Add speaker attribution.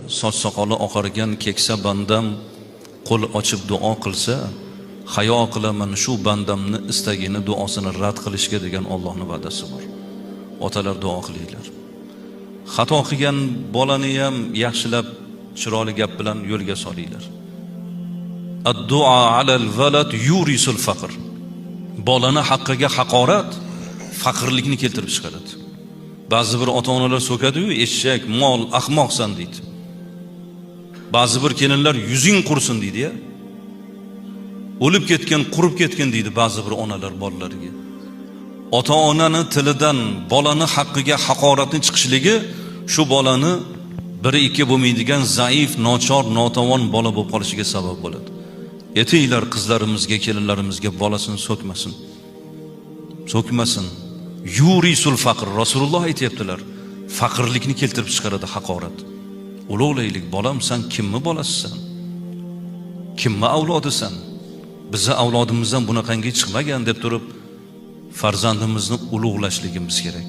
Speaker 1: Soch soqoli oqargan keksa bandam qo'l ochib duo qilsa, hayo qilaman shu bandamni istagini, duosini rad qilishga degan Allohning va'dasi bor. Otalar, duo qilinglar. Xato qilgan bolani ham yaxshilab, chiroyli gap bilan yo'lga solinglar. Ad-duo alal valad yurisul faqr. Bolani haqqiga haqorat faqirlikni keltirib chiqaradi. Ba'zi bir ota-onalar so'kadi-yu, eshak, mol, ahmoqsan deydi. Ba'zi bir kelinlar yuzing qursin deydi ya. O'lib ketgan, qurib ketgan deydi ba'zi bir onalar bolalariga. Ota-onani tilidan bolani haqqiga haqoratni chiqishligi shu bolani biri ikki bo'lmaydigan zaif, nochor, notavon bola bo'lib qolishiga sabab bo'ladi. Aytinglar qizlarimizga, kelinlarimizga, bolasini so'kmasin. So'kmasin. Yurisul faqr, Rasululloh aytyaptilar. Faqirlikni keltirib chiqaradi haqorat. Ulug'laylik, bolam, san kimni bolasisan? Kimni avlodisan? Bizni avlodimizdan bunaqangi chiqmagan deb turib farzandimizni ulug'lashligimiz kerak.